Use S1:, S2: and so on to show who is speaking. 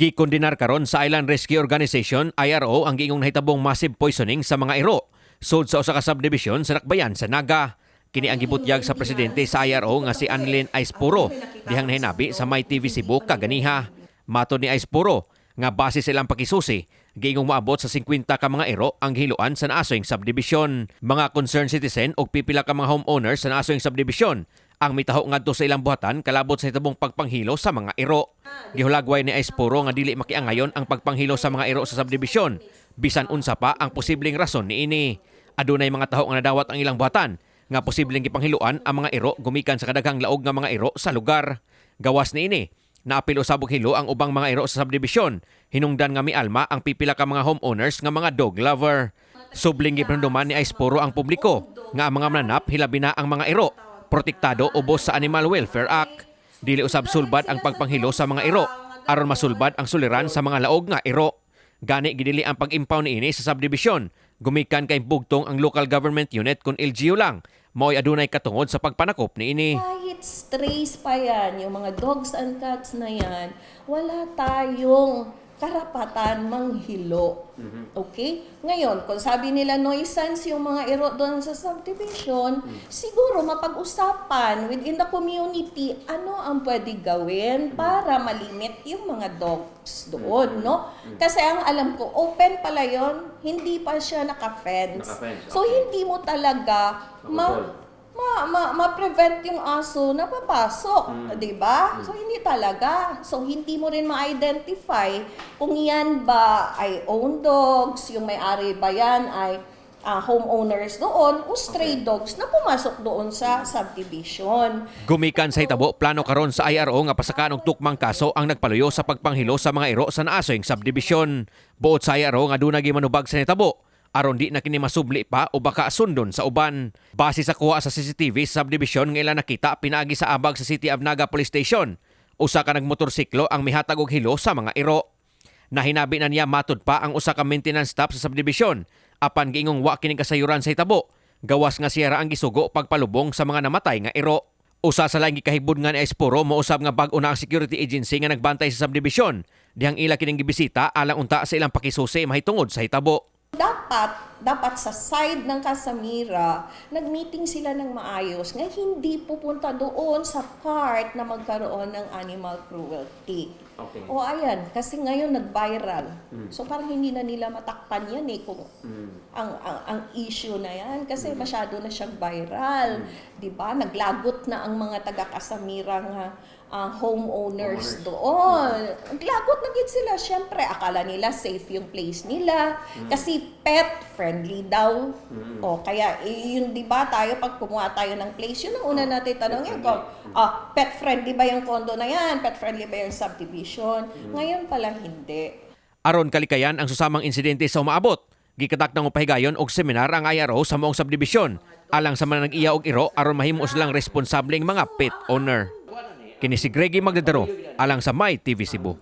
S1: Gikondenar karon sa Island Rescue Organization, IRO, ang giingong nahitabong massive poisoning sa mga iro sud sa usa ka subdivision sa dakbayan sa Naga. Kini ang gibutyag sa presidente sa IRO nga si Anlene Aispuro dihang nahinabi sa My TV Cebu kaganiha. Matod ni Aispuro nga base sa ilang pakisusi, giingong moabot sa 50 ka mga iro ang gihiloan sa naasoyng subdivision. Mga concerned citizen ug pipila ka mga homeowners sa naasoyng subdivision ang mitaho ngadto sa ilang buhatan kalabot sa hitabong pagpanghilo sa mga iro. Gihulagway ni Aispuro nga dili makiangayon ang pagpanghilo sa mga iro sa subdivision bisan unsa pa ang posibleng rason niini. Adunay mga taho nga nadawat ang ilang buhatan nga posibleng gipanghiluan ang mga iro gumikan sa kadaghang laog nga mga iro sa lugar. Gawas niini, naapil usab og hilo ang ubang mga iro sa subdivision. Hinungdan nga mialma ang pipila ka mga homeowners nga mga dog lover. Subling gipanunduman ni Aispuro ang publiko nga ang mga mananap, hilabi na ang mga iro, protektado ubos sa Animal Welfare Act. Dili usab sulbad ang pagpanghilo sa mga iro aron masulbad ang suliran sa mga laog nga iro. Gani gidili ang pag-impound niini sa subdivision gumikan kay bugtong ang local government unit kung LGU lang mao'y adunay katungod sa pagpanakop niini.
S2: Kahit strays pa yan, yung mga dogs and cats na yan, wala tayong karapatan manghilo. Okay? Ngayon, kung sabi nila nuisance yung mga iro doon sa subdivision, siguro mapag-usapan within the community ano ang pwede gawin para malimit yung mga dogs doon, no? Kasi ang alam ko, open pala yon, hindi pa siya naka-fence.
S1: Naka-fence,
S2: So, hindi mo talaga ma-prevent yung aso na papasok, 'di ba? So hindi talaga. So hindi mo rin ma-identify kung yan ba ay own dogs, yung may-ari ba yan ay homeowners doon o stray dogs na pumasok doon sa subdivision.
S1: Gumikan sa hitabo, plano karon sa IRO nga pasakan og tukmang kaso ang nagpaluyo sa pagpanghilo sa mga iro sa naasoyng subdivision. Buot sa IRO nga duna gyud manubag sa nitabo aron di na kini masubli pa o baka sundon sa uban. Base sa kuha sa CCTV sa subdivision nga ila nakita pinaagi sa abag sa City of Naga Police Station, usa ka nagmotorsiklo ang mihatag og hilo sa mga iro. Nahinabi na niya matud pa ang usa ka maintenance staff sa subdivision apan giingong wa kini kasayuran sa hitabo. Gawas nga siya ra ang gisugo pagpalubong sa mga namatay nga iro. Usa sa laing gikahibud nga ni Aispuro, mousab nga bag-o na ang security agency nga nagbantay sa subdivision. Dihang ila kining gibisita alang unta sa ilang pakisusi mahitungod sa hitabo.
S2: Dapat, dapat sa side ng Casamira, nag-meeting sila ng maayos nga hindi pupunta doon sa part na magkaroon ng animal cruelty. O ayan, kasi ngayon nag-viral. So parang hindi na nila matakpan yan eh kung ang issue na yan kasi masyado na siyang viral. 'Di ba? Naglagot na ang mga taga-Casamira nga homeowners doon. Naglagot na gid sila. Siyempre, akala nila safe yung place nila kasi pet friendly daw. O kaya eh, yun, 'di ba, tayo pag kumuha tayo ng place, yun ang una natin tanongin kung pet friendly ba yung condo na yan? Pet friendly ba yung subdivision? Ngayon pala hindi.
S1: Aron kalikayan ang susamang insidente sa umaabot, gikatak ng upahigayon og seminar ang IRO sa moong subdivision alang sa mga nag-iya og iro aron mahimo silang responsableng mga pet owner. Kini si Greggy Magdadaro alang sa My TV Cebu.